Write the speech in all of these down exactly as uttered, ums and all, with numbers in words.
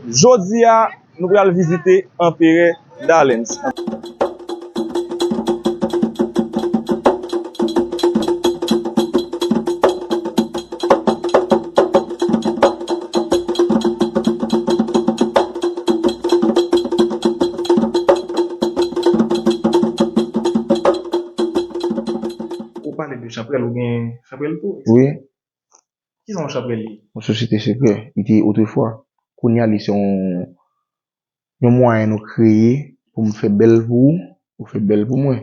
Jodi a, nou pral vizite Anperè Dalens. Ou pale de chanprèl, ou gen chanprèl tou? Wi. Kisa yon chanprèl ye? Yon sosyete sekrè. Li te otrefwa. Kounye a, li se yon, yon mwayen nou kreye pou m fè bèl pou ou, ou fè bèl pou mwen.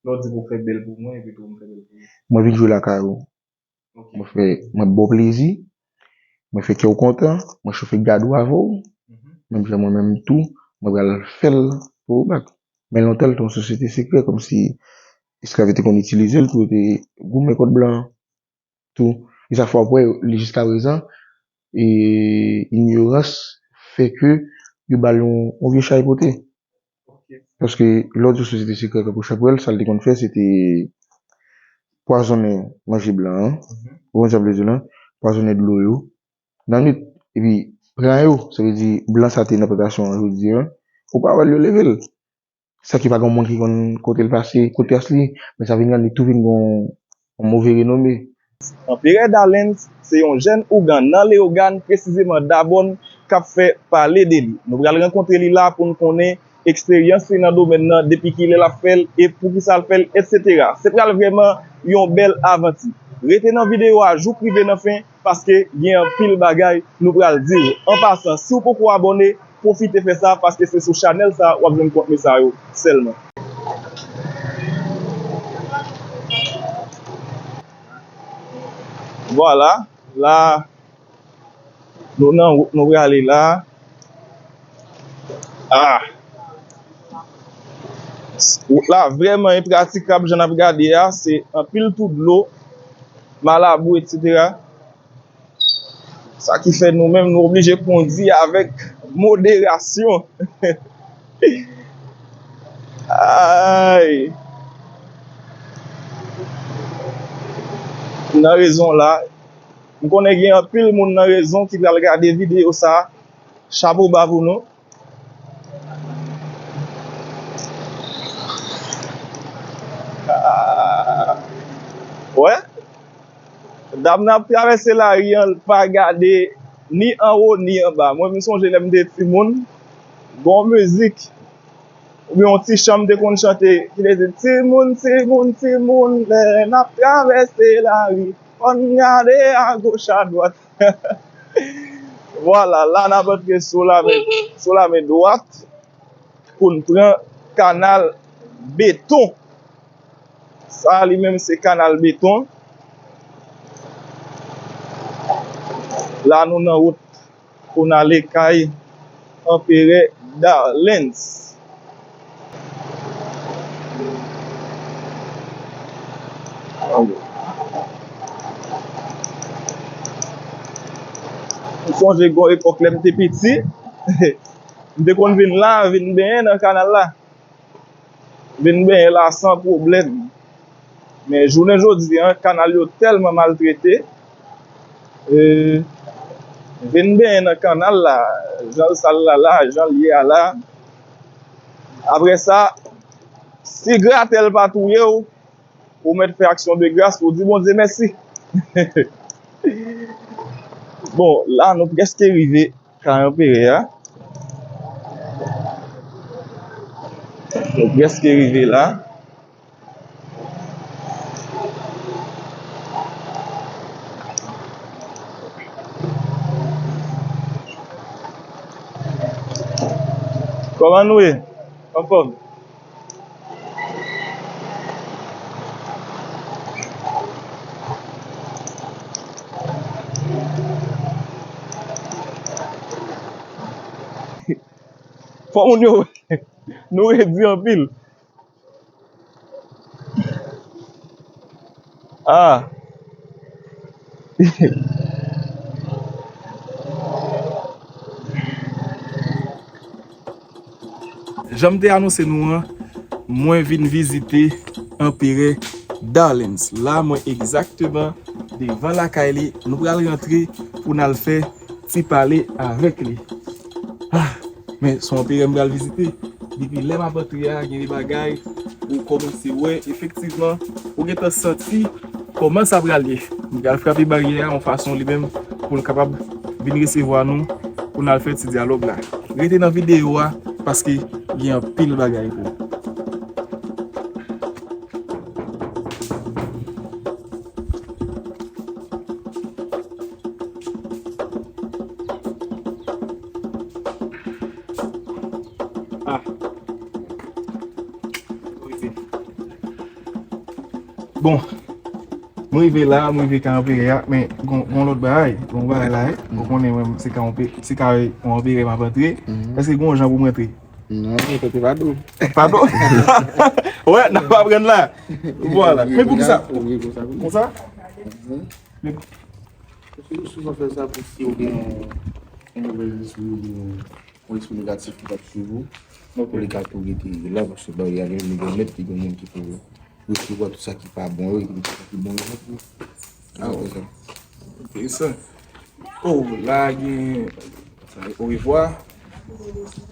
Lè w di pou w fè bèl pou mwen, epi tou m fè bèl pou ou. Mwen vin jwe lakay ou. Ok. Mwen fè, mwen ba w plezi, mwen fè kè w kontan, mwen chofe gad ou avè w, mhm, menm jan mwen menm tou, mwen pral fè l pou ou back. Men lontan, l te yon sosyete sekrè, kòmsi esklav yo te konn itilize l pou yo te goumen kont blan an tou. E sa fè w ap wè, li jiska prezan, e inyorans fè ke yo ba l yon, yon vye chay pote. Ok. Paske lè w di sosyete sekrè tankou chanprèl, sa l te konn fè, se te pwazonnen manje blan an. Mhm. Ou konprann sa m vle di w la? Pwazonnen dlo yo. Nan nwit, epi pran yo, sa vle di blan sa te nan plantasyon an jodi a, ou pa wè l, yo leve l. Sa ki pa gen moun ki konn kote l pase, kote yas li, men sa vin rann li tou vin gen yon, yon move renome. Anperè Dalens se yon jèn ougan nan Leyogàn, presizeman Dabòn, k ap fè pale de li. Nou pral rankontre li la pou n konnen eksperyans li nan domèn nan, depi kilè l ap fè l, e poukisa l fè l, etsetera. Se pral vrèman yon bèl avanti. Rete nan videyo a jouk rive nan fen, paske gen anpil bagay nou pral di w. An pasan, si w poko abòne, pwofite fè sa, paske se sou chanèl sa w ap jwenn kontni sa yo sèlman. Vwala, la, nou nan wout, nou prale la. Ah! Wout la vrèman enpratikab, jan n ap gade a, se anpil twou dlo, malabou, etsetera. Sa ki fè nou menm, nou oblije kondi avèk moderasyon. Ay! Nan rezon la, m konnen gen anpil moun nan rezon ki pral gade videyo sa. Chapo ba pou nou. Ah. Wè? Dam nan ap travèse lari an, l pa gade ni anwo ni anba. Mwen, m sonje lè m te timoun, gon mizik, oubyen yon ti chan m te konn chante, ki te di, "Timoun, timoun, timoun, lè n ap travèse lari, fò n gade agoch, adwat." Vwala, la n ap antre sou lamen, sou lamen dwat pou n pran kanal Beton. Sa a li menm se kanal Beton. La nou nan wout pou n ale kay Anperè Dalens. M sonje gon epòk lè m te piti, m te konn vin la, vin benyen nan kanal la. Vin benyen la san pwoblèm. Men jounen jodi a, kanal yo tèlman maltrete, e, vin benyen nan kanal la, jan l sal la la, jan l ye a la. Apre sa, si gratèl pa touye w, ou mèt fè aksyon de gras pou w di Bondye mèsi. Bon, la nou prèske rive kay Anperè a. Nou prèske rive la. Kòman nou ye? Anfòm? Fò moun yo wè. Nou redi anpil. Ah. Jan m te anonse nou an, mwen vin vizite Anperè Dalens. La, mwen egzakteman devan lakay li. Nou pral rantre pou n al fè te pale avèk li. Ah, men se yon anperè m pral vizite. Depi lè m ap antre a, gen de bagay ou kòmanse wè, efektivman, ou gentan santi kòman sa pral ye. M pral frape baryè a yon fason li menm pou l kapab vin resevwa nou, pou n al fè ti dyalòg la. Rete nan videyo a, paske gen anpil bagay pou ou. Ah. Bon, mwen rive la, mwen rive ka anperè a, men gon, gon lòt bagay, gon bagay la, eh. Ou konnen mwen, se ka anpe-, se ka yon anperè m ap antre. Èske gon jan pou mwen antre? Non, mwen tete pa dou. Pa dou? Wè, n ap aprann la. Vwala. Men pou ki sa? Konsa? Men Ou sou-, souvan fè sa pou si ou gen yon, yon move lespri oubyen yon, yon lespri negatif ki t ap swiv ou, pou li ka tou rete la, paske baryè a li menm li gen mèt, li gen moun ki pou resevwa tout sa ki pa bon yo, epi tout sa ki bon yo pou. Ah, ok. Enteresan. Oh, la gen, sa, orevwa.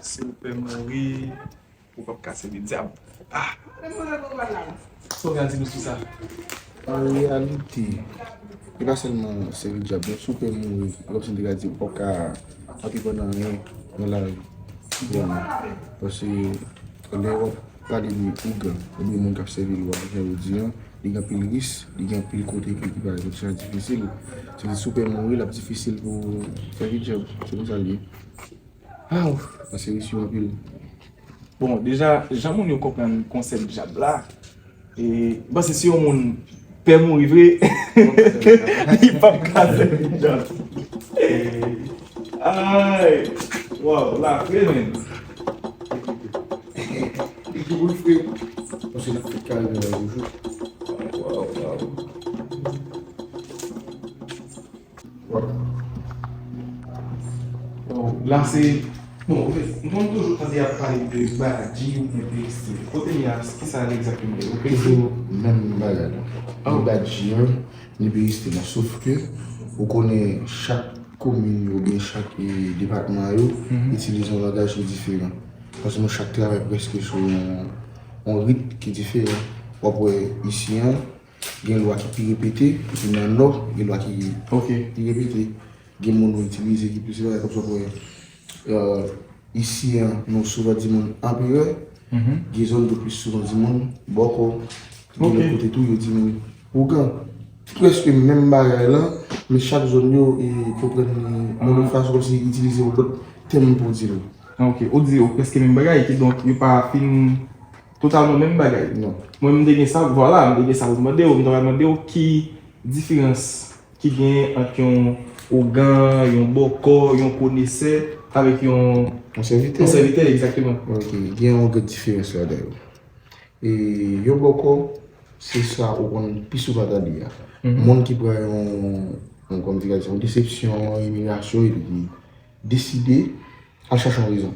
Si w pè mouri, Ou p ap ka sèvi dyab. Ah! Sa w gen a di nou sou sa? An reyalite, e pa sèlman sèvi dyab, non. Si w pè mouri, kòmsi m te ka di, ou p ap ka antreprene anyen nan lavi, vrèman. Paske lè w ap pale de ougan, oubyen moun k ap sèvi lwa, jan yo di an, li gen anpil risk, li gen anpil kote ki, ki parèt jan difisil. Sa vle di, si w pè mouri, l ap difisil pou w sèvi dyab. Se konsa l ye. Aw! Paske risk yo anpil. Bon, deja, jan moun yo konprann konsèp dyab la, e, m panse si yon moun pè mouri vre, li p ap ka sèvi dyab. Ay! Waw, la vre, menn. Li gen boul fre. Paske l ap fèt kare nan yon jou. Waw, waw. Bon, la se, bon, anfèt, m konn toujou tande y ap pale de badji oubyen peristil. Kote n ye a, kisa l egzakteman ye? Ou peristil? Toujou menm bagay la. Ni badji an, ni peristil la. Sof ke, ou konnen chak komin yo, oubyen chak, e, depatman yo, itilize yon langaj ki diferan. Paske nou chak travay prèske sou yon, yon rit ki diferan. W ap wè isi an, gen lwa ki pi repete, epi nan Nò, gen lwa ki pi repete. Gen mo nou itilize ki plis repete, kòmsi w ap wè, e, isi an, nou souvan di moun anperè, gen zòn yo plis souvan di moun bòkò. Gen lòt kote tou, yo di moun ougan. Prèske menm bagay la, men chak zòn yo, e, konprann li yon lòt fason, kòmsi itilize yon lòt tèm pou di l. Ah, ok. Ou di yo prèske menm bagay, kidonk yo pa fin totalman menm bagay. Non. Mwen, m te gen sa, vwala, m te gen sa pou mande w, m ta pral mande w ki diferans ki gen ant yon ougan, yon bòkò, yon konesè avèk yon, yon sèvitè. Yon sèvitè, egzakteman. Ok, gen yon grenn diferans ladan yo. E yon bòkò, se sa ou konn pi souvan tande a. Moun ki pran yon, yon, kòm di, yon desepsyon, yon imilyasyon, epi ki deside al chache yon rezon.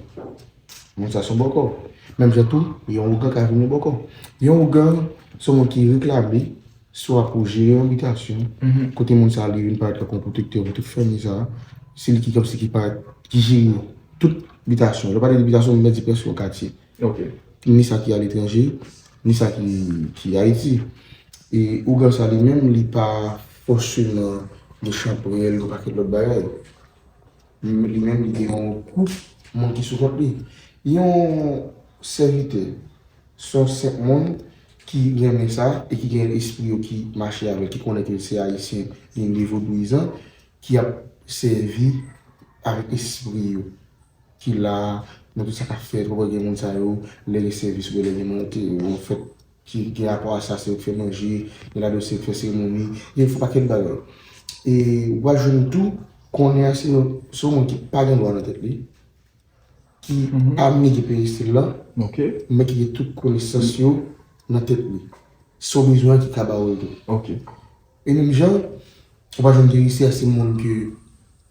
Moun sa se yon bòkò. Menm jan tou, yon ougan ka vin yon bòkò. Yon ougan, se yon moun ki reklame, swa pou jere yon bitasyon, kote moun sa li vin parèt tankou yon pwotektè pou tout fanmi sa, se li ki kòmsi ki parèt, ki jere tout bitasyon. Lè w pale de bitasyon, m vle di prèske yon katye. Ok. Ni sa ki aletranje, ni sa ki, ki Ayiti. E ougan sa li menm, li pa fòseman gen chanpwèl, yon pakèt lòt bagay. Li menm, li gen yon gwoup moun ki sou kont li. Yon sèvitè, se yon senp moun ki renmen sa e ki gen espri yo ki mache avè l, ki konnen ke l se ayisyen, li, li vodouyizan, ki ap sèvi avèk espri yo. Ki la, nan tout sa k ap fèt, ou konprann gen moun sa yo, lè gen sèvis oubyen lè gen moun ki, ou fèt, ki gen rapò a sa, se yo k fè manje, gen ladan yo se yo k fè seremoni, gen fè pakèt bagay. E ou pral jwenn tou, konnen an se yon, se yon moun ki pa gen lwa nan tèt li, ki pa nèg peristil la, men ki gen tout konesans yo nan tèt li. Se yon bezwen ki ka ba w l tou. Ok. E menm jan, ou pral jwenn peristil a, se moun ke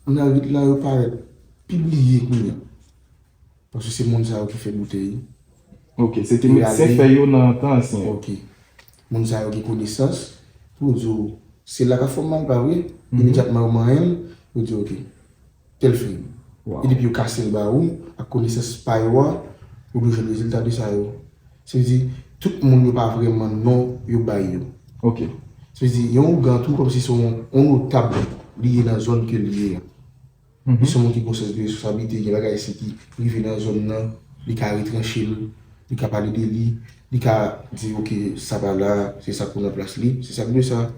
nan rit la yo parèt pibliye kounye a. Paske se moun sa yo ki fè boutèy. Ok, se te medsen fè yo nan tan ansyen. Ok. Moun sa yo gen konesans pou yo di w, se la k ap fè w mal, pa vre? Imedyatman yo manyen l, yo di, ok. tèl fim. E depi yo kase l ba ou, ak konesans pa yo a, ou dwe jwenn rezilta de sa yo. Se vle di, tout moun yo pa vrèman non yo bay yo. Ok. Se vle di, yon ougan tou, kòmsi se yon, yon notab li ye nan zòn ke li ye a. Li se yon moun ki gon sans de responsablite, gen bagay si ki rive nan zòn nan, li ka retranche l, li ka pale de li, li ka di, ok, sa pa la, se sa k pou nan plas li, se sa k dwe sa.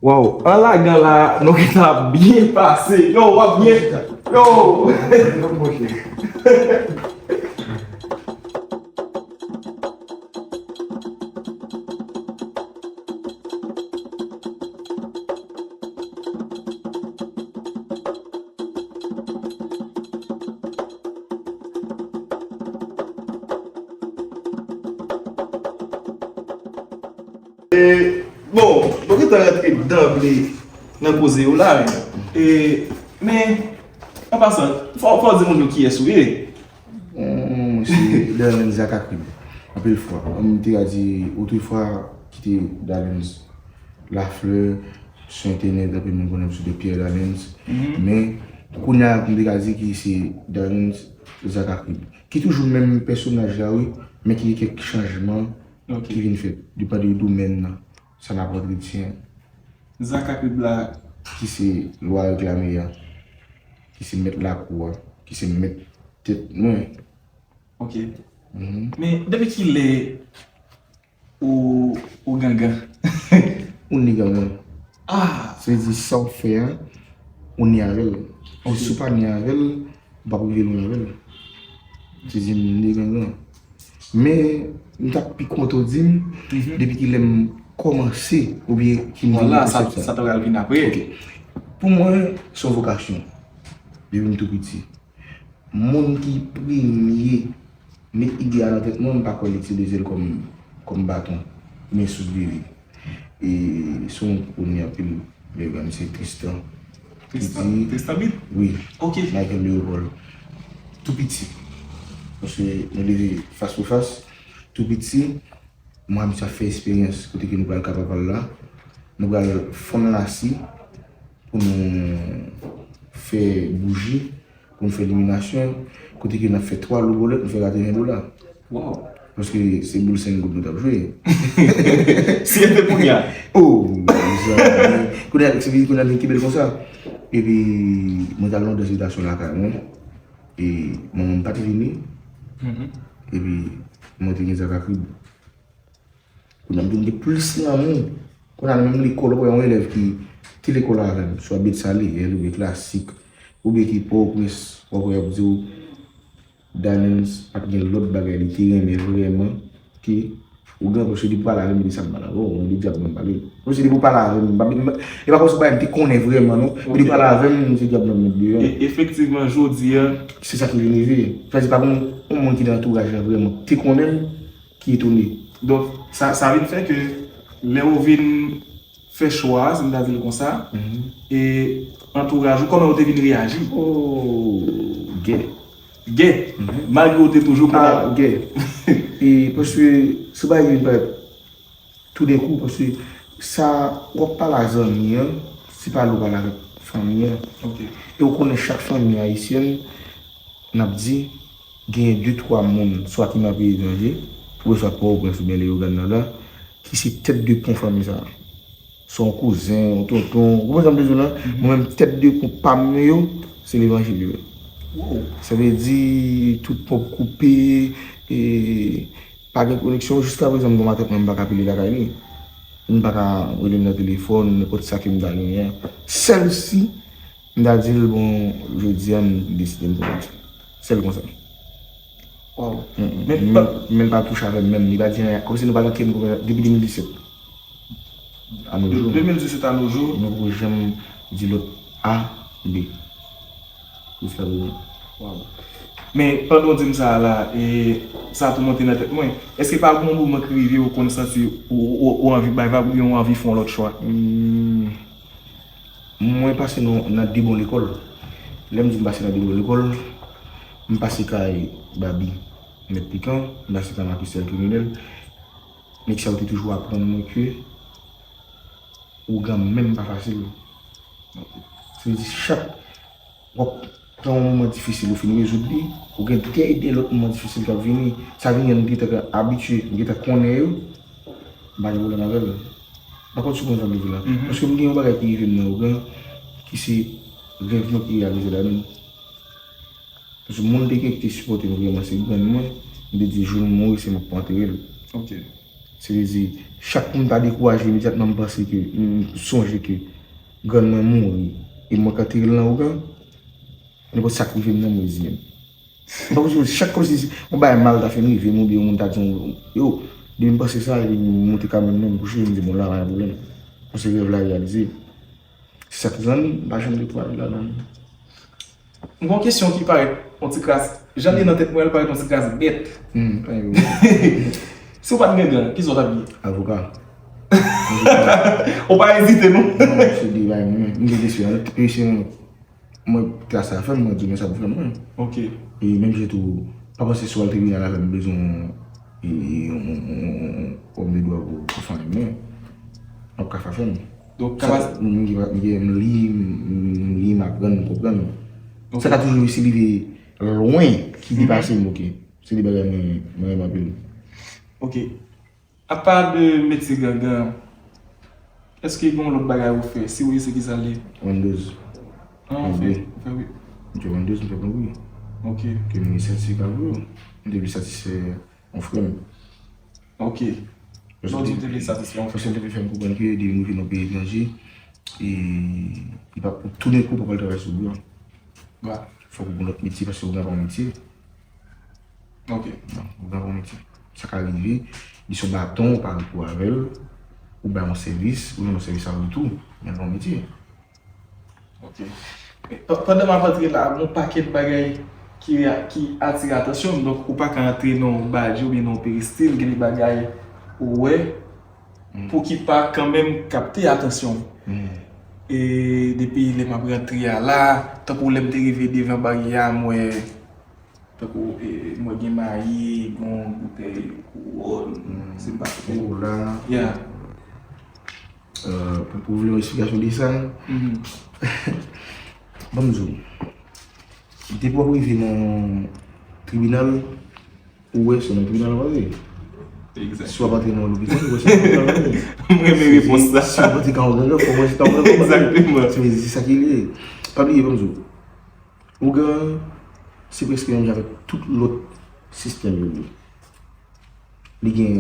Waw, an lagan la, nou gentan ap byen pase. Yo, w ap byen. Yo! E, bon, nou gentan rantre danble nan koze yo la, wi. E, men, an pasan, fò, fò w di moun yo kiyès ou ye. Mwen se Darlens Zakakrib. Anpil fwa, m te ka di otrefwa ki te Darlens Laflè, sou entènèt, anpil moun konnen m sou de Pierre Darlens. Men, kounye a, m te ka di ki se Darlens Zakakrib. Ki toujou menm pèsonaj la, wi, men ki gen kèk chanjman ki vin fèt, depann de domèn nan, sa n ap antretyen. Zakakrib la. Ki se lwa reklame a, ki se mèt lakou a, ki se mèt tèt mwen. Ok. Men depi kilè ou, ou gangan? Ou ni gangan. Ah! Se di sa w fè a, ou ni avè l. Ok. Si w pa ni avè l, ou p ap rive lwen avè l. Se di m ni gangan. Men, m t ap pi kontan w di m, depi kilè m kòmanse, oubyen ki m vin nan konsèp sa. Sa ta pral vin apre. Ok. Pou mwen, se yon vokasyon. Depi m tou piti. Moun ki premye met ide a nan tèt mwen, m pa kwè l itilize l kòm, kòm baton, men sous de vi. E se yon moun ki konnen anpil Leogane, se Tristan. Tristan, Tristan Bit? Wi. Ok. Michael Leopold. Tou piti. Paske nou leve fas pou fas. Tou piti, mwen ak misye ap fè esperyans kote ke nou pral ka papal la. Nou pral fonn lasi pou nou fè bouji, pou nou fè liminasyon, kote ke n ap fè twa lou bolèt, nou fè katreven dola. Wow. Paske se boul senk goud nou t ap jwe. Si se te kounye a. Oh, mezanmi. Kounye a, se vin kounye a vin kenbe l konsa. Epi, mwen t al nan yon dans sou lakay mwen. E manman m pa t vini. Epi, mwen te gen Zakakrib. Kounye a m vin gen plis lanmou. Kounye a menm lekòl, ou wè yon elèv ki te lekòl avè m, swa Bèt Sale, Èl oubyen Klasik, oubyen ki Pòtoprens, w ap wè y ap di w, Darlens pa t gen lòt bagay li te renmen vrèman ke ougan, paske depi w pale avè m, li di sa m pale avè w, mwen li dyab mwen pale. Paske depi w pale avè m, m pa, m pa, e pa kòmsi w pa m te konnen vrèman, non. Men depi w pale avè m, se dyab mwen met deyò. E, efektivman, jodi a, se sa ki vin rive. Sa vle di, pa gen yon moun ki nan antouraj la vrèman te konnen m, ki etone. Donk, sa, sa vin fè ke lè w vin fè chwa a, si m ta di l konsa, e antouraj ou, kòman yo te vin reyaji? Oh, gè. Gè? Malgre w te toujou konnen. Ah, gè. E paske se bagay ki vin parèt toudenkou, paske sa w ap pale a zanmi an, se pa lè w pale avèk fanmi an. Ok. E w konnen chak fanmi ayisyèn, n ap di, genyen de twa moun, swa ki nan peyi etranje, oubyen swa Pòtoprens oubyen Leyogàn nan la, ki se tèt de pon fanmi sa a. Se yon kouzen, yon tonton, ou konprann sa m vle di w la? Mwen menm, tèt de pon pa m yo, se levanjil yo ye. Sa vle di, tout pon koupe, e, pa gen koneksyon. Jiskaprezan, m gen matant mwen, m pa ka pile lakay li. M pa ka rele l nan telefòn, nenpòt sa ke m ta genyen. Sèl si m ta di l, bon, jodi a, m deside m pran yon ti. Sèl konsa. Waw. Men, men, men l pa touche avè m menm. Li pa di anyen. Kòmsi nou pa nan ken depi de mil disèt. A nos jours. De mil disèt a nos jours. Nou poko janm di lòt A, B. Jiskaprezan. Waw. Men, pandan w di m sa a la, e, sa tou monte nan tèt mwen. Èske pa gen yon moman ki rive ou konn santi ou, ou, ou anvi bay vag oubyen ou anvi fè yon lòt chwa? Hmm. Mwen pase nan, nan de bon lekòl. Lè m di m pase nan de bon lekòl, m pase kay Babi, Mèt Pikan, m pase kay Makisèl Kriminèl. Nèg sa yo te toujou aprann mwen ke ougan menm pa fasil. Se vle di chak w ap Pran yon moman difisil, ou fin rezoud li, ou gen de, de lòt moman difisil k ap vini. Sa vin gen nou gentan abitye, nou gentan konnen yo, m pa gen pwoblèm avè l. M pa konn si w konn sa m vle di la. Paske m gen yon bagay ki rive m nan ougan, ki se rèv mwen ki reyalize ladan l. Paske moun te gen ki te sipòte m vrèman, se grann mwen, m te di jou m mouri, se mwen k pou antere l. Se vle di, chak moun ta dekouraje imedyatman, m panse ke, m sonje ke grann mwen mouri, e mwen k antere l nan ougan, nenpòt sa k rive m nan, m reziye m. M pa konn si chak kòmsi si yon bagay mal ta fin rive m, oubyen yon moun ta di yon, yo, depi m panse sa, epi m monte kamyon m, m kouche, m di, bon, la, pa gen pwoblèm. Paske rèv la reyalize. Se sa k zanmi, m pa janm dekouraje ladan l. M gen yon kesyon ki parèt yon ti kras, jan li nan tèt mwen, li parèt yon ti kras bèt. Hmm, pa gen pwoblèm. Si w pa t gen gang, kisa w t ap ye? Avoka. Ou pa ezite, non? Non, se de bagay mwen. M gen kesyon, lòt kesyon, mwen, kras sa fè m, mwen di, men sa pou fè mwen. Ok. E menm jan tou, pa panse si w al tribinal avè m, m bezwen yon, yon, yon, yon, yon, yon òm de dwa pou, pou fanmi mwen. M ap ka fè fè m. Donk, sa, m gen, m gen, m li, m, m li, m aprann, m konprann. Sa ka toujou isi rive lwen ki depase m, ok. Se de bagay mwen, mwen renmen anpil. Ok. Apa de metye gangan, èske gen yon lòt bagay ou fè? Si wi, se kisa l ye? Windows. Ah, ou fè, ou fè wi. M fè Windows, m fè plonbri. Ok. Ke m sètifika pou yo. M te vle satisfè yon frè m. Ok. Lè w di w te vle satisfè yon frè. Paske l te vle fè m konprann ke depi m rive nan peyi etranje, e, li pa pou tounen kou pou pral travay sou blan. Fòk ou gen lòt metye, paske ou gen yon metye. Ok. Non, ou gen yon metye. Sa ka rive, li se yon baton, ou pa repo avè l, ou bay yon sèvis, ou jwenn yon sèvis an retou, men gen yon metye. Ok. Pa-, pandan m ap antre la, gen yon pakèt bagay ki, ki atire atansyon m. Donk, ou pa ka antre nan yon badji oubyen nan yon peristil, gen de bagay ou wè pou ki pa kanmenm kapte atansyon m. E depi lè m ap rantre a la, tankou lè m te rive devan baryè a, m wè Tankou, e, mwen gen mayi, gen yon boutèy kouwòn, se pa twò. Kola. Yeah. Euh, pou, pou vle yon esplikasyon de sa, ban m di w, depi w ap rive nan tribinal, ou wè se nan tribinal w ale. Egzakteman. Si w ap antre nan lopital, ou wè se nan lopital w ale. M renmen repons sa. Si w ap antre kan w ganga, fò w wè se kan w ganga w ale. Egzakteman. Se sa ki li ye. Pa bliye, ban m di w. Ougan, se prèske menm jan avèk tout lòt sistèm yo ye. Li gen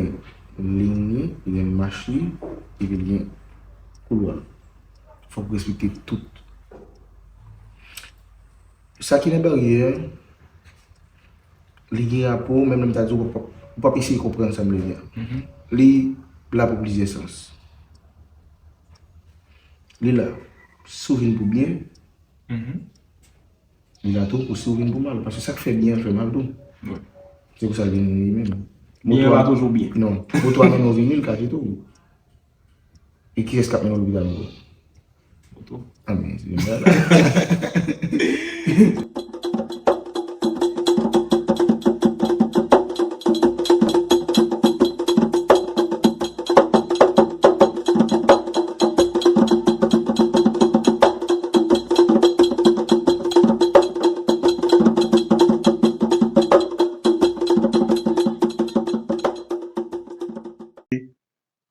liy li, li gen mach li, epi li gen koulwa l. Fòk ou respekte tout. Sa ki nan baryè, li gen rapò, menm lè m ta di w, ou p ap, ou p ap eseye konprann sa m vle di a. Li la pou plizyè sans. Li la, si w vin pou byen, li la tou pou si w vin pou mal. Paske sa k fè byen an fè mal tou. Wi. Se pou sa l vin li menm. Byen an pa toujou byen. Non. Moto a mennen w vini, l kache tou. E kiyès k ap mennen w lopital ankò? Moto. A, men, se menm bagay la.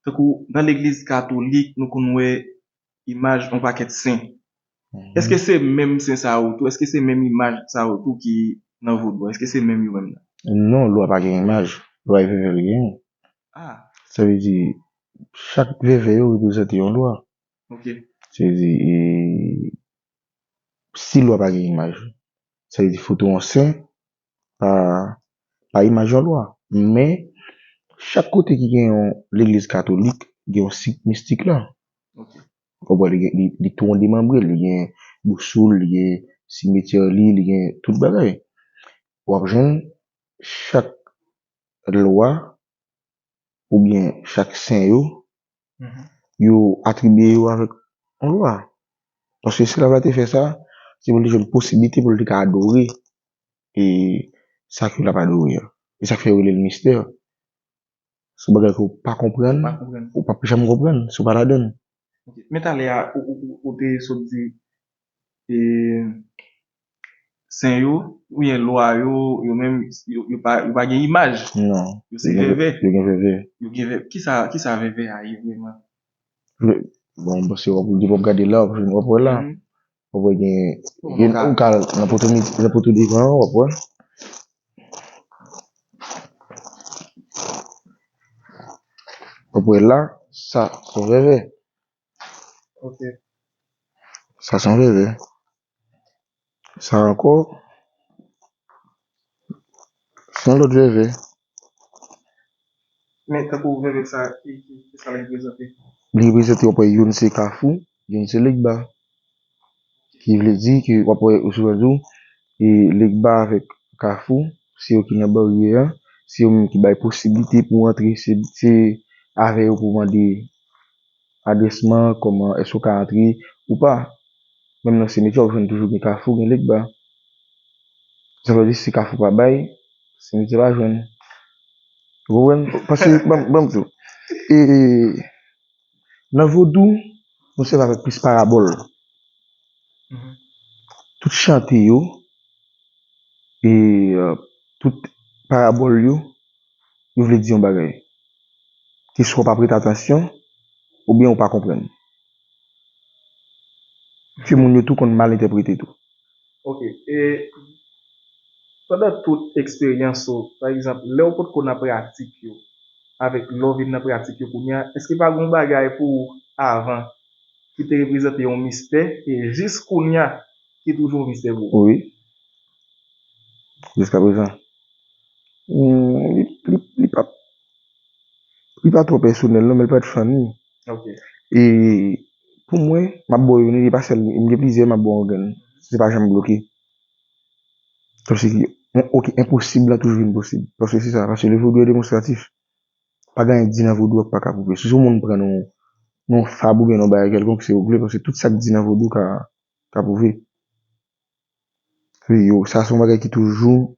Tankou nan legliz katolik, nou konn wè imaj yon pakèt sen. Èske se menm sen sa yo tou? Èske se menm imaj sa yo tou ki nan vodou? Èske se menm yo menm nan? Non, lwa pa gen imaj. Lwa e vèvè l genyen. Ah. Sa vle di, chak vèvè yo reprezante yon lwa. Ok. Sa vle di, e, si lwa pa gen imaj, sa vle di foto yon sen pa, pa imaj yon lwa. Men, chak kote ki gen yon legliz katolik, gen yon sit mistik la. Ok. Ou konprann, li, li, li twon demanbre, li gen bousoul, li gen simetyè li, li gen tout bagay. W ap jwenn chak lwa oubyen chak sen yo, yo atribye yo avèk yon lwa. Paske esklav la te fè sa, se pou l te jwenn posiblite pou l te ka adore, e, sa ke l ap adore a. E sa k fè yo rele l mistè. Se yon bagay ke w pa konprann, ou p ap janm konprann si w pa ladan l. Ok. Men talè a, ou, ou, ou, ou te sot di, e, sen yo, oubyen lwa yo, yo menm, yo, yo pa, yo pa gen imaj. Non. Yo se vèvè. Yo gen vèvè. Yo gen vèvè. Kisa, kisa vèvè a ye vrèman? Bon, m panse w ap, depi w ap gade la, w ap jwenn, w ap wè la. W ap wè gen, gen, ou ka nan poto, nan poto devan an, w ap wè. W ap wè la, sa, se yon vèvè. Ok. Sa se yon vèvè. Sa ankò, se yon lòt vèvè. Men tankou vèvè sa, ki, ki, ki sa l reprezante? Li reprezante, w ap wè, youn se Kafou, youn se Legba. Ki vle di ke w ap wè, ou souvan di w, e Legba avèk Kafou, se yo ki nan baryè a, se yo menm ki bay posiblite pou w antre, se, se avè yo pou w mande adrèsman, kòman, èske w ka antre ou pa. Menm nan simetyè, w ap jwenn toujou gen Kafou, gen Legba. Sa vle di, si Kafou pa bay, simetyè pa jwenn. Ou konprann? Paske, ban, ban m di w. E, nan vodou, nou sèvi avèk plis parabòl. Tout chante yo, e, euh, tout parabòl yo, yo vle di yon bagay. Keswa w pa prete atansyon, oubyen ou pa konprann. Ke moun yo tou konn mal entèprete tou. Ok. E pandan tout eksperyans ou, pa egzanp, lè w potko nan pratik yo, avèk lè w vin nan pratik yo kounye a, èske pa gen yon bagay pou ou avan ki te reprezante yon mistè, e jis kounye a, ki toujou yon mistè pou ou? Wi. Jiskaprezan. Hmm, li, li, li pa, li pa twò pèsonèl, non, men li pa t funny. Ok. E pou mwen, m ap ba w youn, li pa sèl, m gen plizyè, m ap ba w yon grenn. Se pa janm bloke. Kòmsi, ok, enposib la toujou vin posib. Paske se sa, paske le vodou est démonstratif. Pa gen anyen k di nan vodou a k pa ka pwouve. Si yon moun pran nan yon fab oubyen nan yon bagay kèlkonk, se ou k vle, paske tout sa k di nan vodou ka, ka pwouve. Wi, yo, sa se yon bagay ki toujou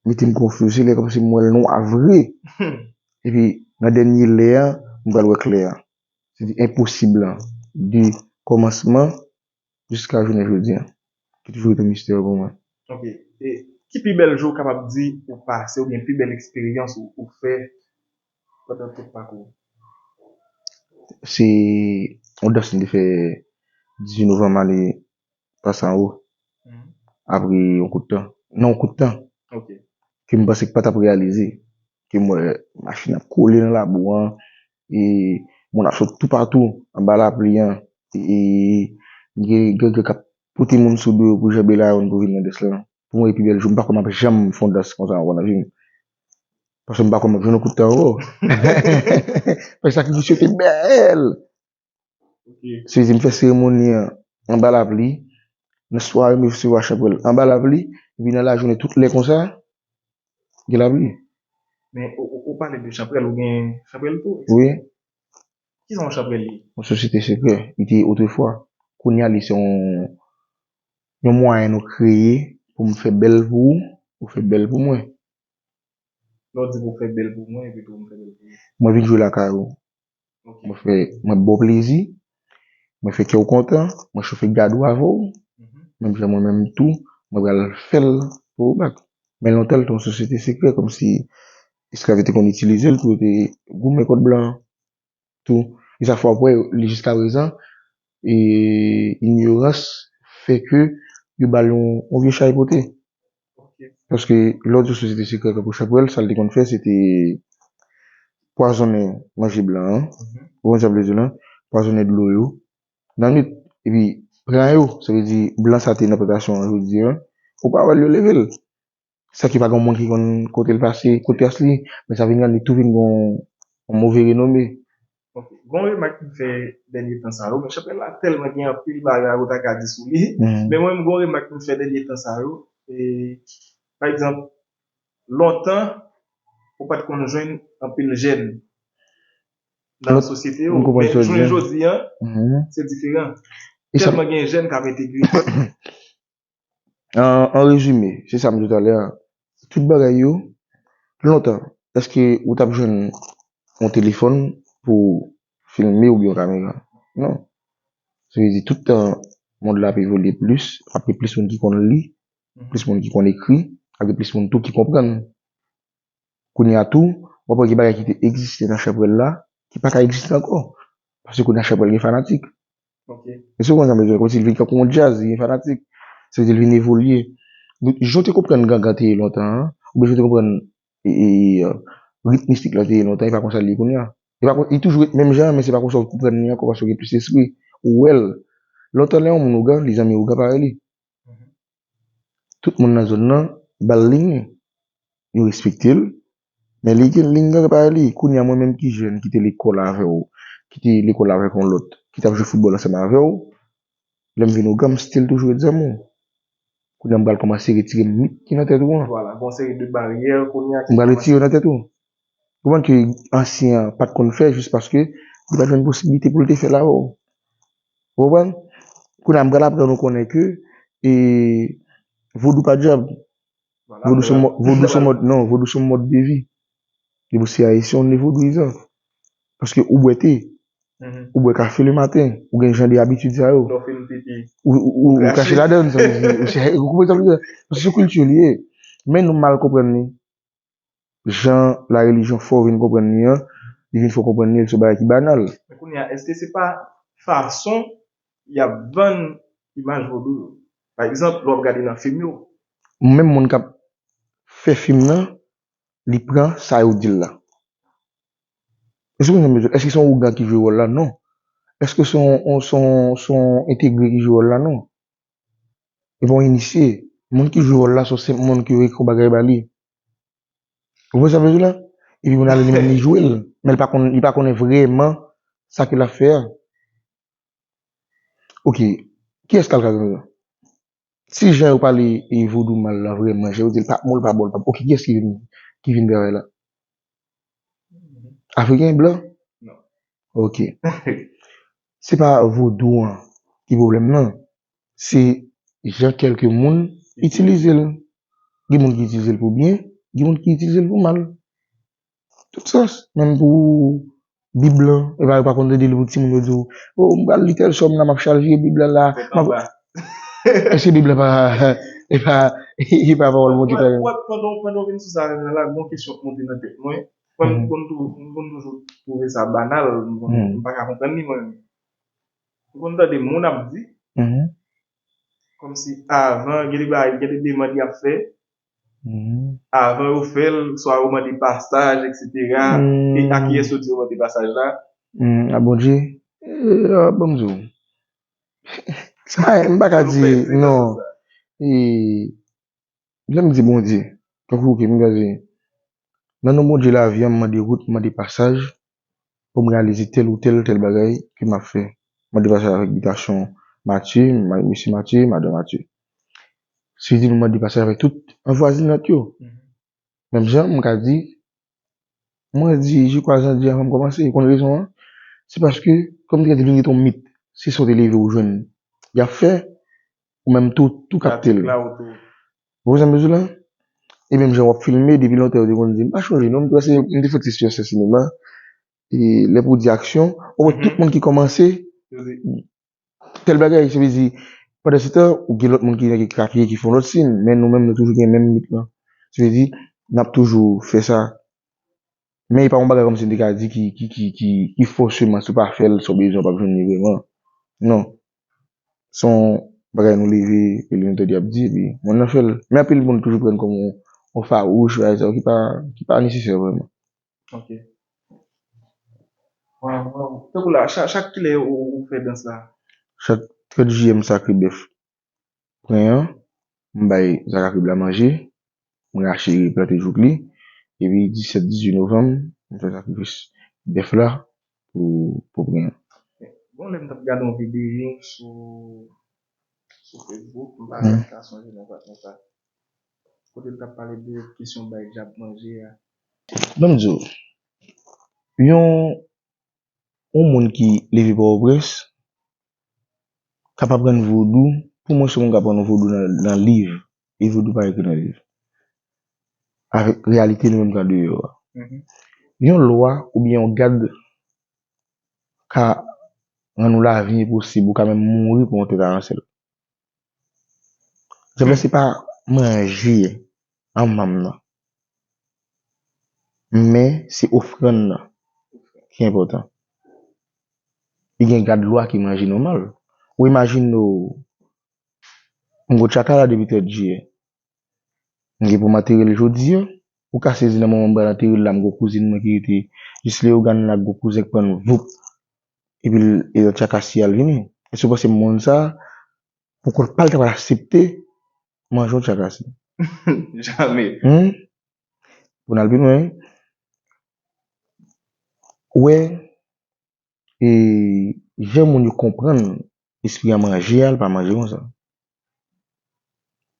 mete m konfyoze, lè kòmsi m wè l nwa vre. Epi, nan dènye lè a, m pral wè klè a. Se di enposib lan, de kòmansman jiska jounen jodi a, ki toujou rete yon mistè pou mwen. Ok. E ki pi bèl jou w kapab di ou pase, oubyen pi bèl eksperyans ou, ou fè pandan tout pakou ou? Se yon dans m te fè dizuit novanm ane pase anwo. Apre yon kout tan. Nan yon kout tan. Ok. Ke m panse k pa t ap reyalize. Ke m wè machin ap kole nan labou an. E moun ap sot toupatou anba lapli an. E gen, gen, gen k ap pote moun sou do yo pou janbe lawonn pou vin nan dans lan. Pou mwen, e pi bèl jou. M pa kwè m ap janm fè yon dans konsa ankò nan vi m. Paske m pa kwè m ap jwenn yon kout tan ankò. Paske sakrifis yo te bèl. Ok. Se di m fè seremoni an anba lapli, nan sware m resevwa chanpwèl anba lapli, epi nan lajounen tout lè konsa, gen lapli. Men ou, ou, ou pale de chanpwèl, ou gen chanpwèl tou? Wi. Kisa yon chanpwèl ye? Yon sosyete sekrè. Li te ye otrefwa. Kounye a, li se yon, yon mwayen nou kreye pou m fè bèl pou ou, ou fè bèl pou mwen. Lè w di pou w fè bèl pou mwen, epi tou m fè bèl pou ou. Mwen vin jwe lakay ou. Ok. Mwen fè, mwen ba w plezi, mwen fè kè w kontan, mwen chofe gad ou avè w. Mhm. Menm jan mwen menm tou, mwen pral fè l pou ou back. Men lontan, l te yon sosyete sekrè, kòmsi esklav yo te konn itilize l pou yo te goumen kont blan an tou. E sa fè w ap wè, li jiskaprezan, e inyorans fè ke yo ba l yon, yon vye chay pote. Ok. Paske lè w di sosyete sekrè tankou Chanpwèl, sa l te konn fè, se te pwazonnen manje blan an. Mhm. Ou konn sa m vle di w lan? Pwazonnen dlo yo nan nwit. Epi, pran yo, sa vle di, blan sa te nan plantasyon an jodi a, ou pa wè l, yo leve l. Sa ki pa gen moun ki konn kote l pase, kot plas li, men sa vin rann li tou vin gen yon, yon move renome. Ok. Gon remak m fè dènye tan sa yo, men Chanpwèl la tèlman gen anpil bagay ou ta ka di sou li. Mhm. Men mwen menm gon remak m fè dènye tan sa yo, e, pa egzanp, lontan, ou pa t konn jwenn anpil jèn nan sosyete yo, men jounen jodi an, se diferan. Tèlman gen jèn k ap entegre. An, an rezime, se sa m di w talè a. Tout bagay yo, lontan, èske ou t ap jwenn yon telefòn pou filme oubyen yon kamera? Non. Sa vle di, tout tan mond la ap evolye plis, ap gen plis moun ki konn li, plis moun ki konn ekri, ap gen plis moun tou ki konprann. Kounye a tou, w ap wè gen bagay ki te egziste nan chapèl la, ki pa ka egziste ankò. Paske kounye a chapèl gen fanatik. Ok. E se konn sa m bezwen, kòmsi l vin tankou yon djaz, li gen fanatik. Se vle di l vin evolye. Donk, jan w te konprann gangan te ye lontan an, oubyen jan w te konprann e, e, ritm mistik la te ye lontan, e pa konsa l ye kounye a. E pa kon, li toujou ret menm jan, men se pa konsa w konprann li ankò, paske w gen plis lespri. Ou wè l. Lontan, lè yon moun ougan, li zanmi ougan parèy li. Tout moun nan zòn nan ba l liy li. Yo respekte l. Men li gen liy li pa li. Kounye a mwen menm ki jèn, ki te lekòl avè w, ki te lekòl avèk yon lòt, ki t ap jwe foutbòl ansanm avè w, lè m vin ougan, m still toujou ret zanmi w. Kounye a m pral kòmanse retire mit ki nan tèt ou an. Vwala, gon seri de baryè kounye a ki M pral retire yo nan tèt ou. Ou konprann ke ansyen an pa t konn fè jis paske li pa t jwenn posiblite pou l te fè l avè w. Ou konprann? Kounye a m pral aprann ou konnen ke e, vodou pa dyab. Vodou se yon mò- vodou se yon mòd, non, vodou se yon mòd de vi. Depi w se ayisyen, w ne vodouyizan. Paske ou bwè te, ou bwè kafe le maten, ou gen jan de abitid sa yo. Lè w fin pipi. Ou, ou, ou, ou krache ladann, sa vle di, ou se, ou konprann sa vle di? Paske se kilti li ye. Men nou mal konprann li. Jan la relijyon fè w vin konprann li an, li vin fè w konprann li, se yon bagay ki banal. Men kounye a, èske se pa fason y ap vann imaj vodou yo? Pa egzanp, lè w ap gade nan fim yo. Menm moun k ap fè fim nan, li pran sa yo di l la. Èske se yon, èske se yon ougan ki jwe wòl la? Non. Èske se yon, se yon, se yon entegre ki jwe wòl la? Non. E pa yon inisye. Moun ki jwe wòl la, se yon senp moun ki yo ekri yon bagay ba li. Ou konprann sa m vle di w la? Epi moun nan li menm li jwe l. Men li pa konn, li pa konnen vrèman sa ke l ap fè a. Ok. Kiyès k al ka konn sa? Si jan yo pale e vodou mal la vrèman, jan yo di l pa bon, l pa bon, l pa bon. Ok, kiyès ki vin, ki vin travay la? Afriken, blan? Non. Ok. Se pa vodou an ki pwoblèm nan. Se jan kèlke moun itilize l. Gen moun ki itilize l pou byen, gen moun ki itilize l pou mal. Tout sans, menm pou Bib lan, e pa yo pa konn tande li pou timoun yo di w, o, m pral li tèl sòm la, m ap chavire Bib la la. M ap... Èske Bib la pa, e pa, e pa pawòl Bondye kare? Pandan, pandan w vin sou sa la, la, gon kesyon k monte nan tèt mwen. Mwen, m konn tou, m konn toujou twouve sa banal, m konn, m pa ka konprann li mwen. M konn tande moun ap di, kòmsi avan, gen de bagay, gen de demann y ap fè, avan yo fè l, swa yo mande pasaj, etsetera. E a kiyès yo di yo mande pasaj la? A Bondye. E, a, ban m di w. Sa, m pa ka di, non. E, lè m di Bondye, tankou ke m gade, nan non Bondye lavi an, m mande wout, m mande pasaj, pou m reyalize tèl ou tèl, tèl bagay ke m ap fè. M mande pasaj avèk bitasyon Matye, ma- mesye Matye, madan Matye. Se di nou mande pasaj avèk tout anvwazinant yo. Menm jan, m ka di, mwen di, je kwa jan di avan m kòmanse. Ou konn rezon an? Se paske, kòm te vin gen yon mit, se sa w te leve ou jwenn y ap fè, ou menm tou, tou kapte l. Ou konprann sa m vle di w la? E menm jan w ap filme, depi lontan yo te konn di, m pa chonje non, m te, m te fè ti sijè sinema. E lè pou di aksyon, ou wè tout moun ki kòmanse, tèl bagay, se vle di, pandan se tan, ou gen lòt moun ki, ki krapiye, ki fè yon lòt siy, men nou menm, nou toujou gen menm mit lan. Se vle di, n ap toujou fè sa. Men e pa yon bagay kòmsi m te ka di ki, ki, ki, ki, ki fòseman, si w pa fè l, sa w bezwen, w p ap jwenn li vrèman. Non. Se yon bagay nou leve, e li nou tande y ap di, epi moun nan fè l. Men anpil moun toujou pran l kòm yon, yon fawouch, bagay sa yo ki pa, ki pa nesesè vrèman. Ok. Waw, waw. Tankou la, chak, chak kilè ou, ou fè dans la? Chak trant jiyè m sakre bèf pren an, m bay zakakrib la manje, m rache plante jouk li, epi disèt, dizuit novanm, m fè sakrifis bèf la pou, pou pren an. Bon, lè m t ap gade yon videyo sou, sou Facebook, m pa ka sonje non patnè sa. Kote l t ap pale de kesyon bay dyab manje a. Ban m di w, yon, yon moun ki leve Pòtoprens k ap aprann vodou, pou mwen, se yon moun k aprann vodou nan, nan liv, e vodou pa ekri nan liv. Avèk reyalite nou menm k andeyò a. Yon lwa oubyen yon gad ka rann ou lavi enposib, ou ka menm mouri pou yon tèt aransèl. Sa vle se pa, manje a manman nan. Men se ofrann nan ki enpòtan. Li gen gad lwa ki manje nòmal. Ou imajine w, m gon tchaka la depi trant jiyè. M gen pou m antere l jodi a. Ou ka sezi nan moman m pral antere l la, m gon kouzin mwen ki rete jis Leyogàn la, gon kouzen k pran l, voup. Epi l, e tchaka si al vini. Èske w panse moun sa, pou kont pa l ta pral aksepte manje yon tchaka si? Jamè. Hmm? Pou n al pi lwen, wè, e, jan moun yo konprann espri a manje a, l pa manje konsa.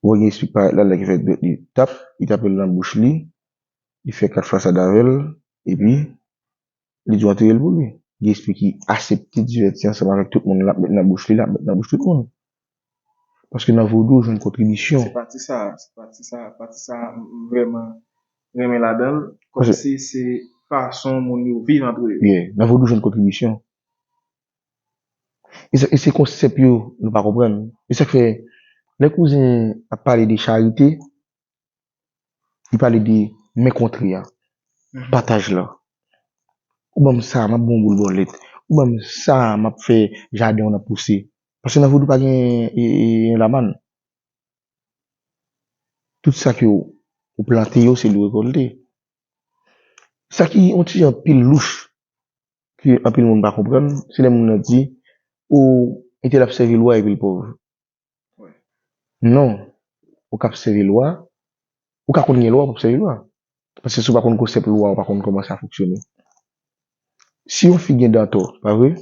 Ou wè gen espri k parèt la, lè ki fè dwèt li tap, li tape l nan bouch li, li fè kat fasad avè l, epi li di w antere l pou li. Gen espri ki aksepte divèti ansanm avèk tout moun, l ap met nan bouch li, l ap met nan bouch tout moun. Paske nan vodou, w jwenn kontribisyon. Se pati sa, se pati sa, pati sa m vrèman renmen ladan l. Kòmsi se fason moun yo viv antre yo. Yeah, nan vodou, w jwenn kontribisyon. E se, e se konsèp yo nou pa konprann. E sa k fè, lè kouzen ap pale de charite, li pale de men kontre a, pataj la. Ou ban m sa, m ap ba w yon boul bòlèt. Ou ban m sa, m ap fè jaden w nan pouse. Paske nan vodou pa gen, e, e, lamann. Tout sa ke w, ou plante yo, se li w rekòlte. Sa ki yon ti jan pil louch, ke anpil moun pa konprann, se lè moun nan di, o, entèl ap sèvi lwa epi l pòv. Non. Ou ka ap sèvi lwa, ou ka konn gen lwa, ou p ap sèvi lwa. Paske si w pa konn konsèp lwa, ou pa konn kòman sa fonksyone. Si yon fi gen dantò, pa vre?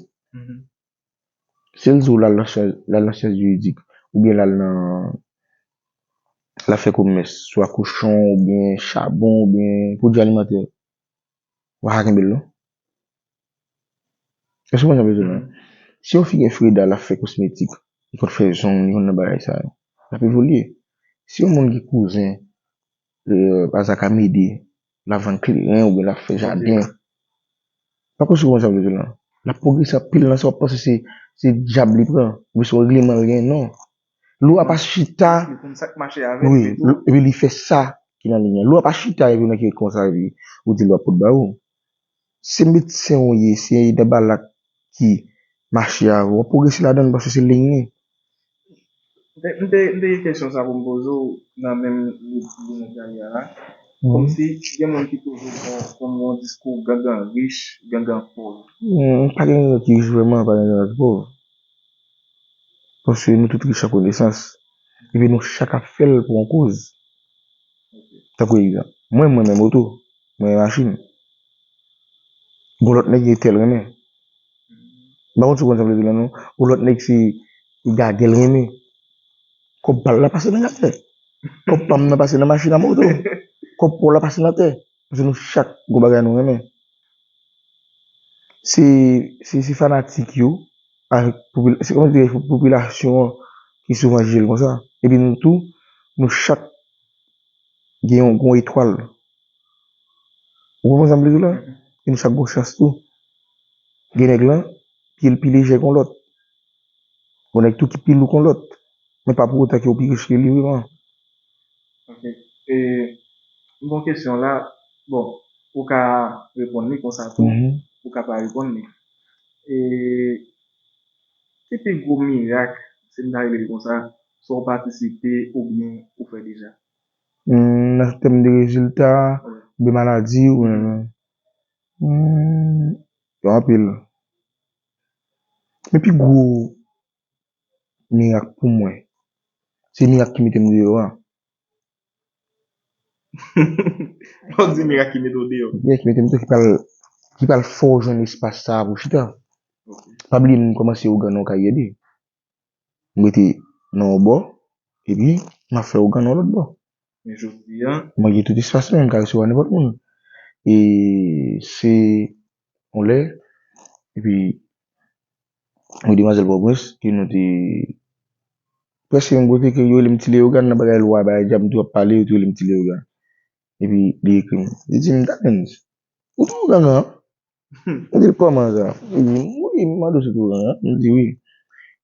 Si l di w l al nan syans, l al nan syans jiridik, oubyen l al nan, l ap fè komès, swa kochon, oubyen chabon, oubyen pwodui alimantè, w a ka kenbe l non. Èske w konprann sa m vle di w la? Si yon fi gen Freda, l ap fè kosmetik, li konn fè zong, li konn nan bagay sa yo, l ap evolye. Si yon moun gen kouzen, e, pa sa ka mede, l ap vann kleren oubyen l ap fè jaden. Pa konn si w konprann sa m vle di w la. L ap pwogrese anpil nan sa w ap panse se, se dyab li pran, oubyen se yon regleman l gen, non. Lwa pa chita. Li konn sa k mache avè l, wi, se tou. Epi li fè sa ki nan liy lan. Lwa pa chita epi nan ki konsa epi ou di lwa pot ba ou. Se medsen ou ye, se Danbalak ki mache avè w. W ap pwogrese ladan l paske se liy li. M te, m te, m te gen kesyon sa pou m poze w nan menm li, li nou pral ye a la. Kòmsi gen moun ki toujou gon, gon, gon diskou gangan rich, gangan pòv. Hmm, pa gen gangan ki rich vrèman, pa gen gangan ki pòv. Paske nou tout rich an konesans. Epi nou chak ap fè l pou yon koz. Tankou egzanp, mwen, mwen renmen moto, mwen renmen machin. Gon lòt nèg ki te l renmen. M pa konn si w konn sa m vle di w la non. Gon lòt nèg se gagè l renmen. Kòb pa l la pase nan gagè. Kòb pa m nan pase nan machin a moto. Kòb pa w la pase nan tè. Paske nou chak gon bagay nou renmen. Se, se, se fanatik yo, avèk popil-, se kòman dire, popilasyon an ki souvan jije l konsa. Epi nou tou, nou chak gen yon, gen yon etwal. Ou konprann sa m vle di w la? E nou chak gon chans tou. Gen nèg lan, pye l pi lejè kon lòt. Gon nèg tou ki pi lou kon lòt. Men pa pou otan ke w pi rich ke li, wi, man. Ok. E, m gon kesyon la. Bon, ou ka reponn li konsa tou, ou ka pa reponn li. E, ki pi gwo mirak, si m ta rele l konsa, sa w patisipe oubyen ou fè deja? Hmm, nan tèm de rezilta, oubyen maladi, oubyen, hmm, yo anpil. Men pi gwo mirak pou mwen, se mirak ki mete m deyò a. Lè w di mirak ki mete w deyò. Mirak ki mete m deyò, ki pral, ki pral fè w jwenn espas sa a pou chita. Pa bliye m kòmanse ougan nan yon karyè de. M rete nan yon bò, epi m ap fè ougan nan yon lòt bò. Men jodi a, mwen gen tout espas mwen, m ka resevwa nenpòt moun. E se yon lè, epi yon demwazèl Pòtoprens, ke nou te, prèske menm kote ke yo rele m Ti Leyogàn nan bagay lwa, bagay dyab, m tou ap pale, yo tou rele m Ti Leyogàn. Epi li ekri m. Li di m, Darens, ou tou gangan? M di l, kòman sa? Li di m, wi, m mande w si w tou gangan. M di, wi.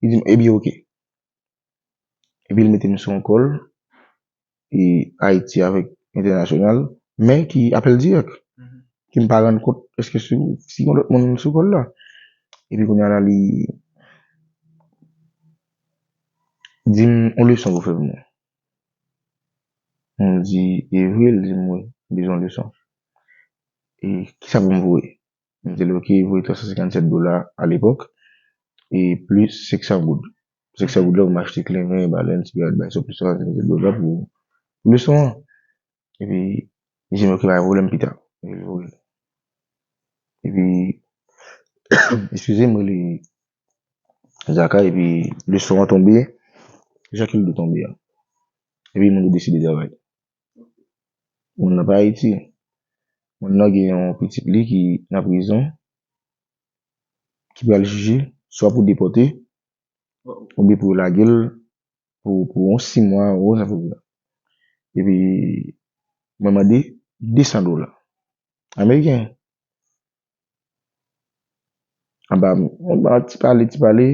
Li di m, ebyen, oke. Epi l mete m sou yon kòl. e, Ayiti avèk entènasyonal, men ki apèl dirèk. Ki m pa rann kont èske si, si yon lòt moun sou kòl la. Epi kounye a la, li di m yon leson pou fè pou mwen. M di, e vre? Li di m, wi, m bezwen yon leson. E kisa pou m voye? M di l, oke, voye twa san senkannsèt dola alepòk, e plis senk san goud. Senk san goud la, pou m achte klemen, balèn, sigarèt, bay sa, plis twa san senkannsèt dola pou, pou leson an. Epi, li di m, oke, pa gen pwoblèm, pita. Epi, l voye l. Epi, eskize m, m rele Zaka, epi leson an tonbe, jan ke l dwe tonbe a. Epi, moun yo deside travay. Moun nan pa Ayiti. Moun nan gen yon pitit li ki nan prizon, ki pral jije, swa pou depòte, oubyen pou yo lage l pou, pou yon sis mwa, ou konprann sa m vle di la. Epi, mwen mande de san dola ameriken. Anba, anba ti pale, ti pale,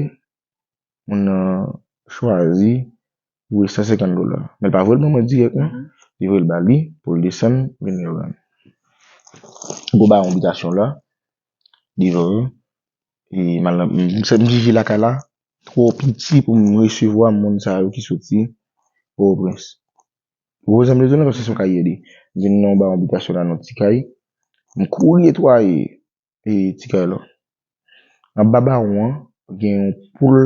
moun nan chwazi voye san senkant dola. Men l pa voye l ban mwen dirèk, non. Li voye l ba li pou l desann vin jwenn mwen. M ba yon bitasyon la, devan yo. E m al nan, m, m, m jije lakay la twò piti pou m resevwa moun sa yo ki soti Pòtoprens. Ou konprann sa m vle di w la, paske se yon kay li ye. M vin nan ba yon bitasyon la nan ti kay. M kouri netwaye e ti kay la. Anba bawon an, gen yon poul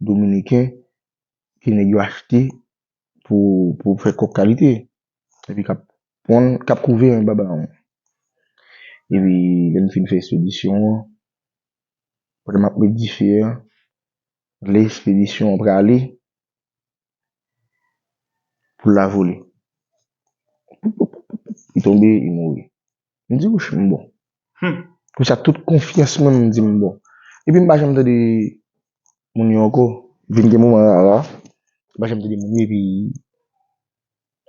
dominiken ke nèg yo achte pou, pou fè kòk kalite. Epi k ap ponn, k ap kouve anba bawon an. Epi, lè m fin fè ekspedisyon an, pandan m ap met dife a, lè ekspedisyon an prale, poul la vole. Li tonbe, li mouri. M di, wouch, m bon. Konsa, tout konfyans mwen, m di m bon. Epi m pa janm tande moun yo ankò. Vin gen moman rara, m pa janm tande moun yo, epi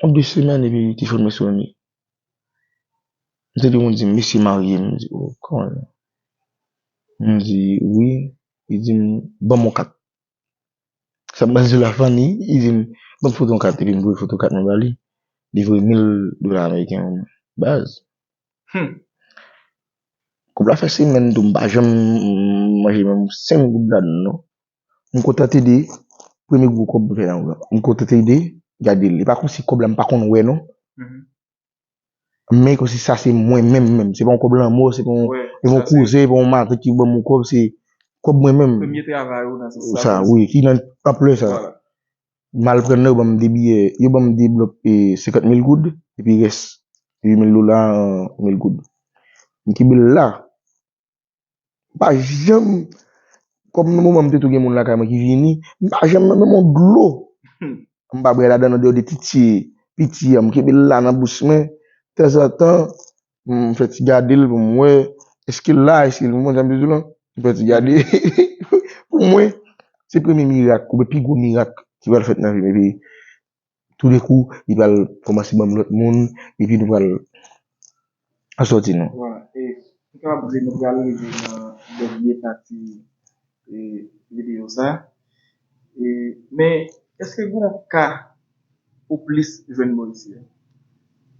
yon de semèn, epi telefòn mwen sone. M tande moun di m, mesye marye, m di, o, kòman? M di, wi. Li di m, ban m yon kat. Sa m pral di la funny, li di m, ban m foto yon kat, epi m voye foto kat mwen ba li. Li voye mil dola ameriken ban mwen. Baz. Kòb la fè semèn tou, m pa janm manje menm senk goud ladan l, non. M kontante de premye gwo kòb m fè nan vi m. M kontante de gade l. E pa kòmsi kòb la m pa konn wè, non. Men kòmsi sa se mwen menm, menm. Se pa yon kòb lanmò, se pa yon, se pa yon kouzen, se pa yon matant ki ban m yon kòb, se kòb mwen menm. Premye travay ou nan sans sa, wi, ki nan anplè sa. M al pran nan, yo ban m de biyè, yo ban m de blòk, e, senkant mil goud, epi rès uit mil dola an mil goud. M kenbe l la. M pa janm, kòm nan moman m te tou gen moun lakay mwen ki vini, m pa janm nan menm yon dlo. M pa bwè ladan l andeyò de ti, ti piti an. M kenbe l la nan bouch mwen. Tanzantan, m fè ti gade l pou m wè, èske l la, èske l, ou konprann sa m vle di w lan? M fè ti gade pou mwen. Se premye mirak, oubyen pi gwo mirak ki pral fèt nan vi m. Epi, toudenkou, li pral kòmanse ban m lòt moun, epi nou pral sòti nou. Vwala. E, nou kapab di nou pral rive nan dènye pati, e, videyo sa. E, men, èske gen yon ka ou plis jwenn bò isi a?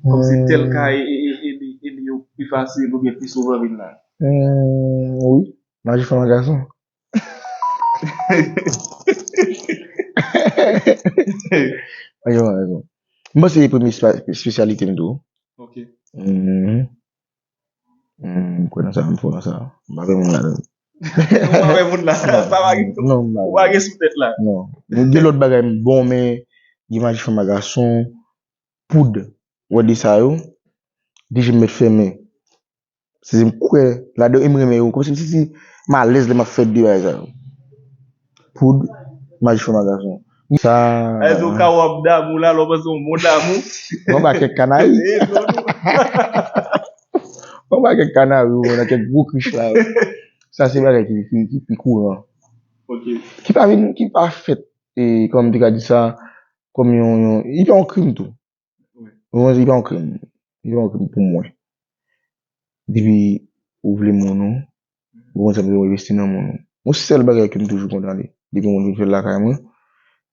Kòmsi tèl ka e, e, e, e li, e li yo pi fasil oubyen pi souvan vin la? Hmm, wi. Maji fanm ak gason. Maji fanm ak gason. M panse se premye espe-, espesyalite m tou. Ok. Mhm. Hmm, m kwè nan sa, m fò nan sa. M pa vle moun ladan. Ou pa vle moun la. Sa pa gen tou. Non, m pa vle. Ou pa gen sou tèt la. Non. Gen lòt bagay m bon, men gen maji fanm ak gason, poud. Ou wè de sa yo. Depi m met fèmen. Se, se m kwè ladan e m renmen yo. Kòmsi m santi m alèz lè m ap fè de bagay sa yo. Poud, maji fanm ak gason. Sa. Èske w ka wè w ap damou la, lè w panse yon bon damou? Yon pakèt kanari. Yon pakèt kanari, nan kèk gwo krich la. Sa se bagay ki, ki, ki pi kouran. Ok. Ki pa vin, ki pa fèt, e, kòman m te ka di sa, kòm yon, yon, li pa yon krim tou. Wi. Ou konprann, li pa yon krim. Li pa yon krim pou mwen. Depi ou vle moun ou, ou konn sa m te envesti nan moun ou. Yon sèl bagay ke m toujou kondane. Depi yon moun vin fè l lakay mwen,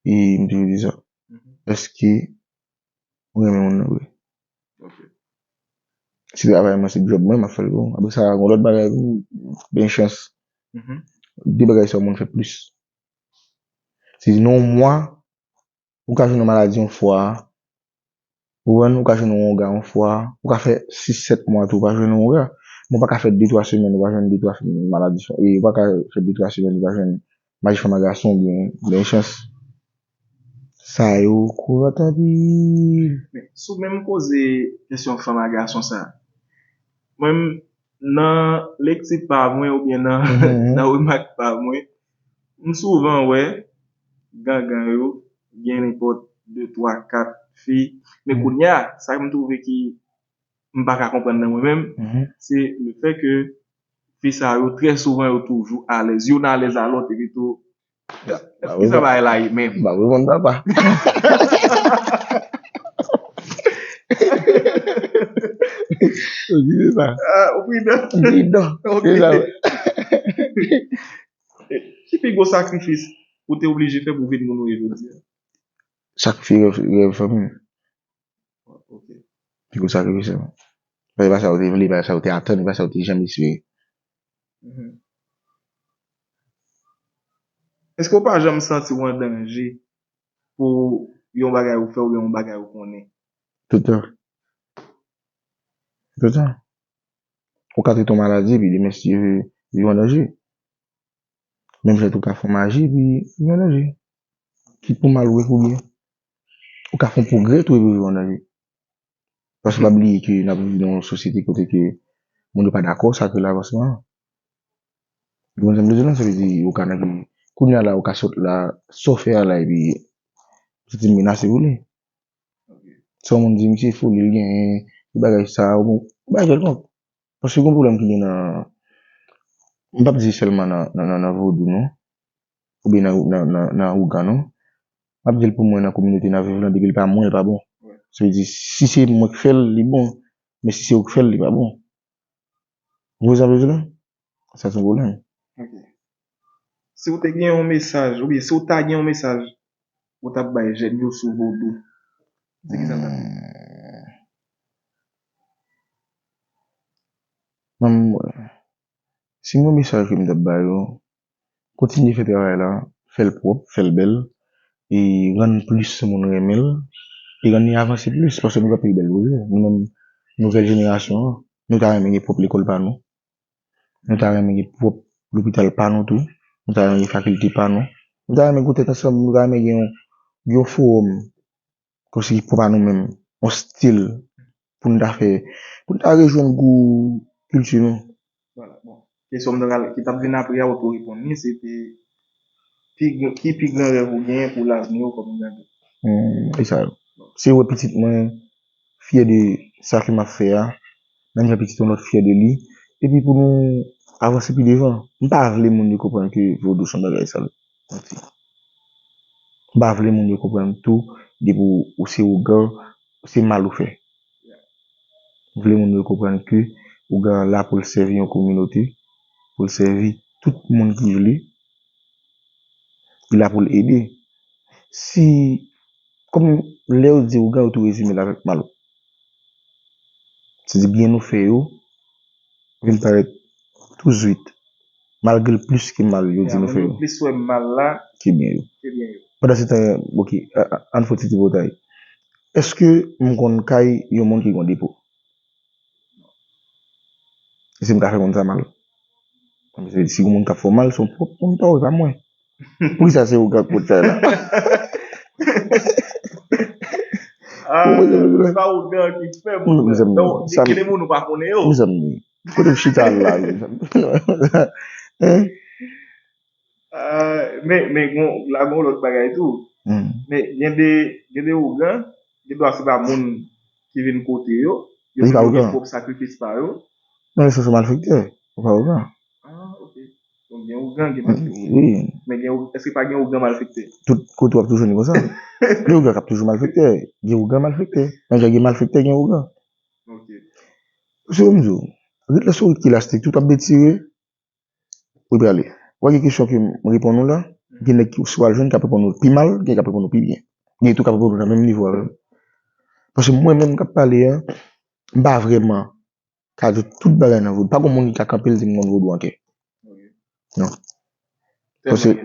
e m toujou di sa. Mhm. Èske Mwen renmen moun nan vre. Si travay mwen, se djòb mwen, m ap fè l pou. Apre sa, yon lòt bagay tou, gen chans. De bagay sa moun fè plis. Se nan yon mwa, ou ka jwenn yon maladi yon fwa. Ou konprann? Ou ka jwenn yon onga yon fwa. Ou ka fè sis, sèt mwa tou, ou pa jwenn yon onga. Men ou pa ka fè de, twa semèn, ou pa jwenn de, twa maladi. E ou pa ka fè de, twa semèn, ou pa jwenn maji fanm a gason, oubyen, gen chans. Sa yo kouran anpil. Men, sou menm koze kesyon fanm a gason sa, mwen menm, nan lekti pa mwen oubyen nan, nan remak pa mwen, m souvan wè gangan yo gen nenpòt de, twa, kat fi. Men kounye a, sa m twouve ki m pa ka konprann nan mwen menm, se le fè ke fi sa yo, trè souvan, yo toujou alèz. Youn alèz a lòt, epi tou, ki sa bagay la ye menm? M ap reponn papa. Ou ki se sa? Ah, ou pridan. M pridan. Ok. Se sa. Ki pi gwo sakrifis ou te oblije fè pou w vin moun ou ye jodi a? Sakrifye rèv, rèv fanmi m. Ok. Pi gwo sakrifis, se pa sa ou te vle, pa sa ou te atann, pa sa ou te janm espere. Èske w pa janm santi w an danje pou yon bagay ou fè oubyen yon bagay ou konnen? Toutan. Toutan. Ou ka trete yon maladi, epi demen, si Dye vle, li an danje. Menm jan tou ka fè yon maji, epi li an danje. Kit pou mal ou fè pou byen. Ou ka fè yon pwogrè tou, epi li an danje. Paske pa bliye ke n ap viv nan yon sosyete kote ke moun yo pa dakò sa ke lavansman an. Ou konprann sa m vle di la? Sa vle di, ou ka nan, kounye a la, ou ka sot la, sa w fè a la, epi, se ti menase pou li. Sa yon moun di, misye foli l genyen, li bagay sa, ou bon, bagay kèlkonk. Paske gen pwoblèm ki gen nan, m p ap di sèlman nan, nan, nan, nan vodou, non. Oubyen nan, nan, nan, nan ougan, non. M ap di l pou mwen nan kominote n ap viv lan, depi l pa mwen, l pa bon. Sa vle di, si se mwen k fè l, li bon. Men si se ou k fè l, li pa bon. Ou konprann sa m vle di la? Sa se yon pwoblèm. Ok. Si w te gen yon mesaj, oubyen si w ta gen yon mesaj, ou t ap bay jèn yo sou vodou, se ki sa l t ap ye? Hmm. Mwen, si m gen yon mesaj ke m t ap ba yo, kontinye fè travay la, fè l pwòp, fè l bèl, e rann plis moun renmen l, e rann li avanse plis, paske nou pa pi bèl koze. Nou menm, nouvèl jenerasyon an, nou ta renmen gen pwòp lekòl pa nou. Nou ta renmen gen pwòp lopital pa nou tou. Nou ta renmen gen fakilte pa nou. Nou ta renmen gen tèt ansanm, nou ta renmen gen yon, yon fowòm kòmsi ki pwòp a nou menm, yon stil pou n ta fè, pou n ta rejwenn gou kilti nou. Vwala, bon. Kesyon m t ap, ki t ap vin apre a, ou tou reponn li, se te pi gran, ki pi gran rèv ou genyen pou lavni w kòm granmoun? Hmm, e sa yo. Se wè pitit mwen fyè de sa ke m ap fè a, menm jan pitit yon lòt fyè de li, epi pou nou avanse pi devan. M pa vle moun yo konprann ke vodou se yon bagay sal. M pa vle moun yo konprann tou, depi w, ou se ougan, se mal ou fè. M vle moun yo konprann ke ougan an la pou l sèvi yon kominote, pou l sèvi tout moun ki vle. Li la pou l ede. Si, kòm lè yo di ougan, yo tou rezime l avèk mal. Se di byen nou fè yo vin parèt tou zwit, malgre l plis ke mal yo di nou fè yo. Plis wè mal la ke byen yo. Pandan se tan, ok, a, a, ann fè yon ti debotay. Èske m konn kay yon moun ki gen yon depo? Èske m ka fè moun sa mal? Sa vle di, si yon moun k ap fè w mal, se yon pwòp moun pa w, e pa mwen. Poukisa se ou k ap pot kay la? Ah, se pa ougan ki fè moun nan. Donk, gen de moun ou pa konnen yo. Mezanmi, kote m chita la, mezanmi? Hein? Ah, men, men gon, la gon lòt bagay tou. Men gen de, gen de ougan, gen dwa se pa moun ki vin kote yo, yo toujou gen pwòp sakrifis pa yo. Non, se, se malfektè, se pa ougan. Ah, ok. Donk gen ougan, gen malfektè. Wi. Men gen ou-, èske pa gen ougan malfektè? Tout kote w ap toujou jwenn konsa. Gen ougan k ap toujou malfektè. Gen ougan malfektè. Menm jan gen malfektè, gen ougan. Ok. Se ou m di w. Ret la sou ki lastik, tout w ap detire, ou prale. Ou wè gen kesyon ke m reponn ou la, gen nèg ki, si w al jwenn, k ap reponn ou pi mal, gen k ap reponn ou pi byen. Gen tou k ap reponn ou nan menm nivo avè w. Paske mwen menm k ap pale an, m pa vrèman ka di tout bagay nan vodou. Pa gen moun ki ka kanpe l di m konn vodou an kè. Non. Paske,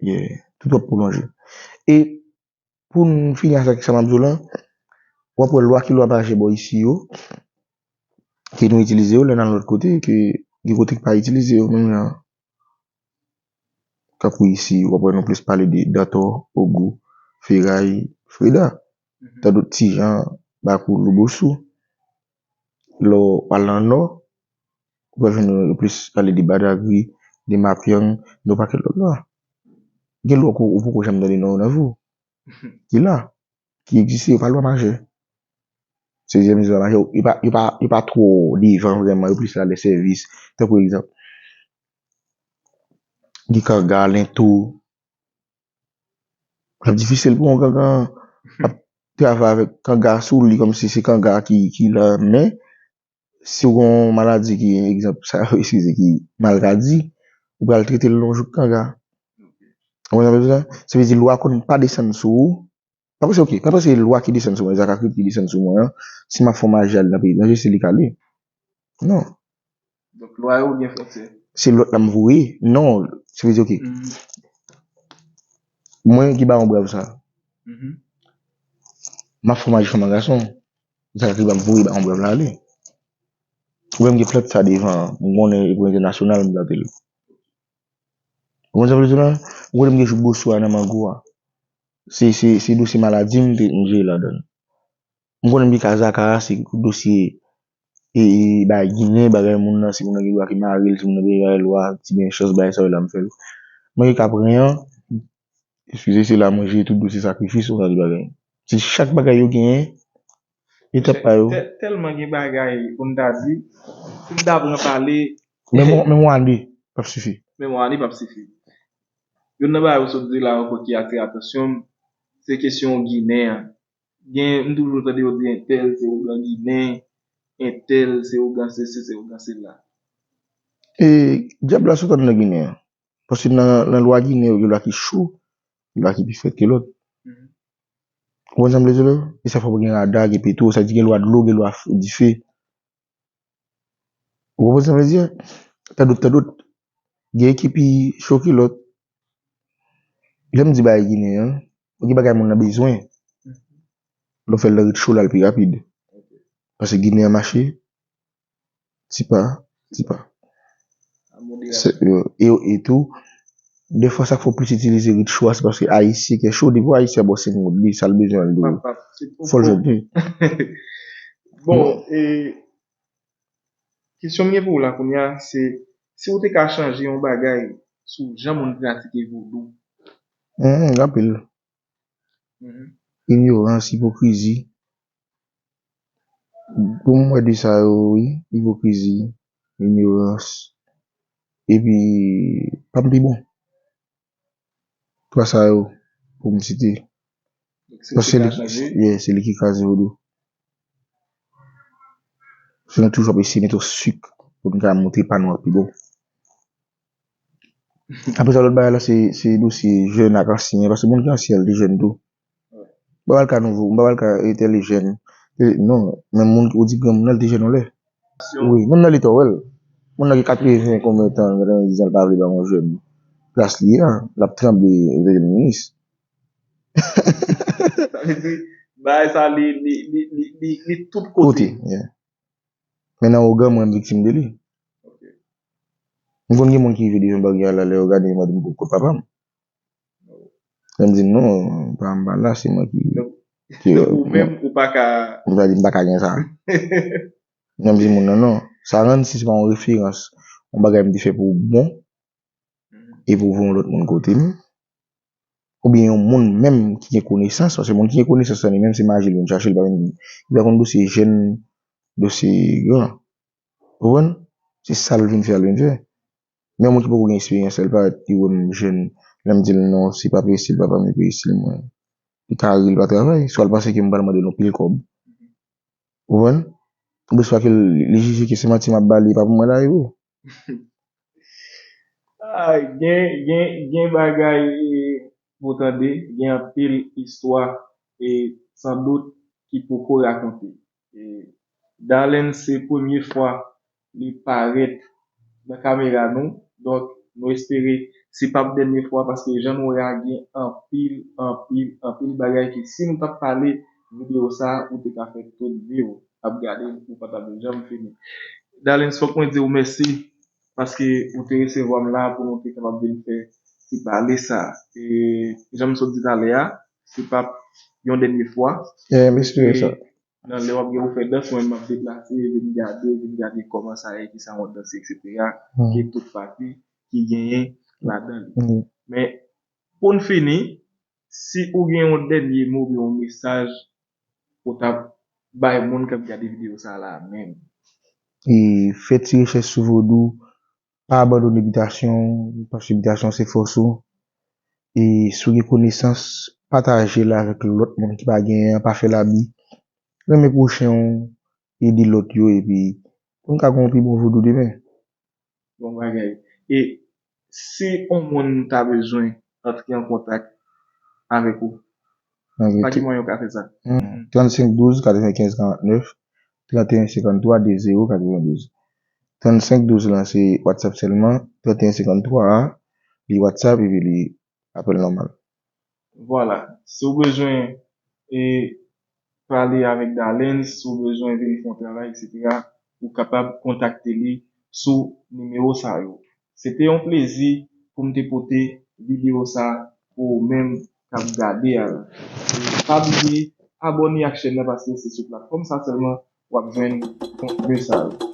yeah, tout w ap pwolonje. E pou n fini avèk sa m ap di w lan, w ap wè lwa ki lwa majè bò isi yo, ke nou itilize yo, lè n al lòt kote, ke gen kote ki pa itilize yo menm jan. Tankou isi, w ap wè nou plis pale de dantò, ogou, feray, freda. Tan dòt ti jan, bakou, loubosou. Lè w al nan nò, ou pral jwenn yo plis pale de badagri, de mapyang, de yon pakèt lòt lwa. Gen lwa ou poko janm tande non yo nan vi w. Ki la, ki egziste, yo pa lwa majè. Se dèzyèm lwa majè, yo pa, yo pa, yo pa twò devan vrèman, yo plis la lè sèvis. Tankou egzanp, gen kanga, lento. L ap difisil pou yon kanga ap travay avèk kanga sou li, kòmsi se kanga ki, ki la, men si w gen yon maladi ki, egzanp, sa, eskize, ki maladi, ou pral trete l nan yon jouk kanga. Ou konprann sa m vle di la? Sa vle di lwa konn pa desann sou ou. Pa panse, ok, pa panse lwa ki desann sou mwen, Zaka Krip ki desann sou mwen an, si m ap fè yon maji al nan peyi etranje, se li k ale. Non. Donk, lwa yo gen fwontyè. Se lòt la m voye. Non, sa vle di, ok. Mwen ki ba yon brav sa. M ap fè yon maji fanm an gason. Zaka Krip ap voye ba yon brav la ale. Ou menm gen plant sa devan, m konnen e pou entènasyonal m plante l. Ou konprann sa m vle di la? Ou konnen m gen jouk bosou a nan mango a. Se, se, se dosye maladi m te, m jere ladan l. M konnen m gen ka Zaka, se dosye, e, e, bagay ginen, bagay moun nan, si moun nan gen lwa ki mare l, si moun nan gen bagay lwa, ti byen chans, bagay sa yo la m fè l. Mwen gen ka pran an, eskize, se la mwen jere tout dosye sakrifis, ou sa di bagay. Se chak bagay yo genyen, etap pa yo. Tè-, tèlman gen bagay pou n ta di, si n ta pran pale. Menm yon, menm yon ane p ap sifi. Menm yon ane p ap sifi. Youn nan bagay ou sot di la ankò ki atire atansyon m, se kesyon Ginen an. Gen, m toujou tande yo di entèl se ougan Ginen, entèl se ougan sesi, se ougan sela. E dyab la sot anndan Ginen an. Paske nan, nan lwa Ginen yo, gen lwa ki cho, gen lwa ki pi frèt ke lòt. Ou konprann sa m vle di la? E sa fè w gen rada, gen petwo, sa di gen lwa dlo, gen lwa f-, dife. Ou konprann sa m vle di a? Tandòt, tandòt, gen ki pi cho ke lòt. Lè m di bagay Ginen an, gen bagay moun nan bezwen. Lè w fè l nan rit cho la, l pi rapid. Paske Ginen an mache, ti pa, ti pa. Se, yo, e, e tou, defwa sa k fè w plis itilize rit cho a, se paske Ayisyen kè cho, depi w Ayisyen a ba w senk goud li, sa l bezwen an li dwe. Fò l jwenn li. Bon, e, kesyon m gen pou w la kounye a, se, si w te ka chanje yon bagay sou jan moun pratike vodou. Anpil. Inyorans, ipokrizi. Pou m wè de sa yo, wi, ipokrizi, inyorans, epi pa m pi bon. Twa sa yo, pou m site. Paske se li, yeah, se li ki kraze vodou. Se nou toujou ap eseye mete yon sik pou n ka montre pa nou an pi bon. Apre sa, lòt bagay la, se, se dosye jèn ak ansyen, paske moun ki ansyen, li jèn tou. M pa pral ka nouvo, m pa pral ka entèl jèn. E, non, men moun ki, ou di granmoun nan, li te jèn yon lè. Wi, menm nan leta, w wè l. Moun nan gen katreven konbyen tan, katrevendiz an, li pa vle ba yon jèn plas li a, l ap tranble, vle vin minis. Sa vle di, bagay sa, li, li, li, li, li, li tout kote. Kote, yeah. Men nan ougan, mwen, m viktim de li. M konn gen moun ki rive devan baryè la, lè yo gade m, yo mande m pou kot papa m. Lè m di non, pa m pa la, se mwen ki. Donk, ki, donk ou menm, ou pa ka. M pa di m pa ka gen sa. Lè m di moun nan, non. Sa rann si se pa yon referans, yon bagay m te fè pou bon, e pou voye yon lòt moun kote m. Oubyen yon moun menm ki gen konesans, paske moun ki gen konesans lan, li menm se maji l vin chache, li pa vin, li pa konn dosye jèn, dosye gran. Ou konprann? Se sa l vin fè, l vin fè. Men yon moun ki poko gen eksperyans, l parèt li wè m jèn, lè m di l non, se pa peyi isit papa m, se peyi isit mwen. Li ka ri, li pa travay. Swa l panse ke m pral mande l yon pil kòb. Ou konprann? Oubyen swa ke li jije ke se manti m ap ba li, e pa pou mwen l ale vre. Ah, gen, gen, gen bagay, eh, pou tande, gen anpil istwa, e san dout, ki poko rakonte. E Darlens se premye fwa li parèt nan kamera nou. Donk, nou espere se p ap dènye fwa, paske jan nou wè a, gen anpil, anpil, anpil bagay ki si nou t ap pale videyo sa a, ou te ka fè tout vi w ap gade l, ou pa t ap janm fini. Darlens, fòk mwen di w mèsi, paske ou te resevwa m la pou nou te kapab vin fè ti pale sa. E jan m sot di talè a, se p ap yon dènye fwa. Yeah, m espere sa. Nan lè w ap gen ou fè dans, mwen m ap deplase, vin gade, vin gade kòman sa ye, kisa w ap danse, etsetera. Gen tout pati ki genyen ladan li. Men, pou n fini, si ou gen yon dènye mo oubyen yon mesaj ou t ap bay moun k ap gade videyo sa a la menm. E fè ti rechèch sou vodou, pa abandone bitasyon, paske bitasyon se fòs ou. E si w gen konesans, pataje l avèk lòt moun ki pa genyen an, pa fè labi. Renmen pwochen w, ede lòt yo, epi pou n ka gen yon pi bon vodou demen. Bon bagay. E si yon moun ta bezwen antre an kontak avèk ou, pa ki mwayen yo ka fè sa? Trannsenk douz katrevenkenz karantnèf, tranteyen senkanntwa de zewo katrevendouz. Trannsenk douz lan se WhatsApp sèlman, tranteyen senkanntwa a, li WhatsApp epi li apèl nòmal. Vwala. Si w bezwen e pale avèk Darlens, si w bezwen vin fè yon travay, etsetera, ou kapab kontakte li sou nimewo sa yo. Se te yon plezi pou m te pote videyo sa pou ou menm k ap gade a la. E pa bliye abòne ak chèn nan paske se sou platfòm sa sèlman w ap jwenn kontni sa yo.